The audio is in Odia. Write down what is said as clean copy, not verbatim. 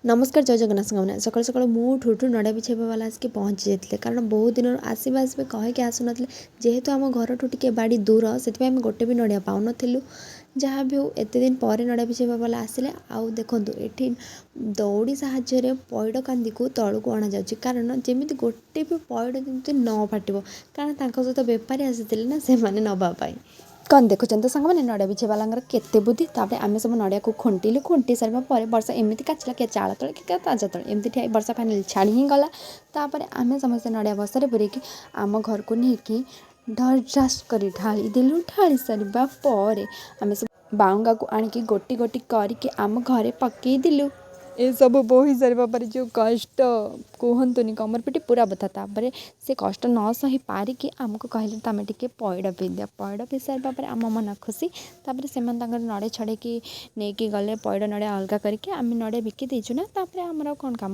ନମସ୍କାର, ଜୟ ଜଗନ୍ନାଥ ସାଙ୍ଗମାନେ। ସକାଳୁ ସକାଳୁ ମୁଁ ଉଠୁ ଉଠୁ ନଡ଼ିଆ ବିଛେଇବା ବାଲା ଆସିକି ପହଞ୍ଚି ଯାଇଥିଲେ, କାରଣ ବହୁତ ଦିନରୁ ଆସିବେ ଆସିବେ କହିକି ଆସୁନଥିଲେ। ଯେହେତୁ ଆମ ଘରଠୁ ଟିକେ ବାଡ଼ି ଦୂର, ସେଥିପାଇଁ ଆମେ ଗୋଟେ ବି ନଡ଼ିଆ ପାଉନଥିଲୁ। ଯାହା ବି ହଉ, ଏତେ ଦିନ ପରେ ନଡ଼ିଆ ବିଛେଇବା ବାଲା ଆସିଲେ। ଆଉ ଦେଖନ୍ତୁ, ଏଠି ଦଉଡ଼ି ସାହାଯ୍ୟରେ ପଇଡ଼ କାନ୍ଦିକୁ ତଳକୁ ଅଣାଯାଉଛି, କାରଣ ଯେମିତି ଗୋଟେ ବି ପଇଡ଼ ଯେମିତି ନ ଫାଟିବ, କାରଣ ତାଙ୍କ ସହିତ ବେପାରୀ ଆସିଥିଲେ ନା ସେମାନେ ନେବା ପାଇଁ। କ'ଣ ଦେଖୁଛନ୍ତି ସାଙ୍ଗମାନେ, ନଡ଼ିଆ ବିଛେଇବାଲାଙ୍କର କେତେ ବୁଦ୍ଧି। ତାପରେ ଆମେ ସବୁ ନଡ଼ିଆକୁ ଖୁଣ୍ଟିଲୁ। ଖୁଣ୍ଟି ସାରିବା ପରେ ବର୍ଷା ଏମିତି କାଚିଲା କି ଚାଳ ତଳେ କି ତାଜା ତଳେ ଏମିତି ଠିଆ। ବର୍ଷା ଫାଇନାଲି ଛାଡ଼ି ହିଁ ଗଲା। ତାପରେ ଆମେ ସମସ୍ତେ ନଡ଼ିଆ ବସ୍ତାରେ ପୂରେଇକି ଆମ ଘରକୁ ନେଇକି ଢସ୍ କରି ଢାଳି ଦେଲୁ। ଢାଳି ସାରିବା ପରେ ଆମେ ସବୁ ବାଉଙ୍ଗାକୁ ଆଣିକି ଗୋଟି ଗୋଟି କରିକି ଆମ ଘରେ ପକେଇଦେଲୁ। ଏସବୁ ବୋହି ସାରିବା ପରେ ଯେଉଁ କଷ୍ଟ କୁହନ୍ତୁନି, କମର ପିଠି ପୁରା ବଥା। ତାପରେ ସେ କଷ୍ଟ ନ ସହି ପାରିକି ଆମକୁ କହିଲେ, ତମେ ଟିକେ ପଇଡ଼ ପିଇଦିଅ। ପଇଡ଼ ପିଇ ସାରିବା ପରେ ଆମ ମନ ଖୁସି। ତାପରେ ସେମାନେ ତାଙ୍କର ନଡ଼ିଆ ଛଡ଼େଇକି ନେଇକି ଗଲେ, ପଇଡ଼ ନଡ଼ିଆ ଅଲଗା କରିକି। ଆମେ ନଡ଼ିଆ ବିକି ଦେଇଛୁ ନା, ତାପରେ ଆମର ଆଉ କ'ଣ କାମ?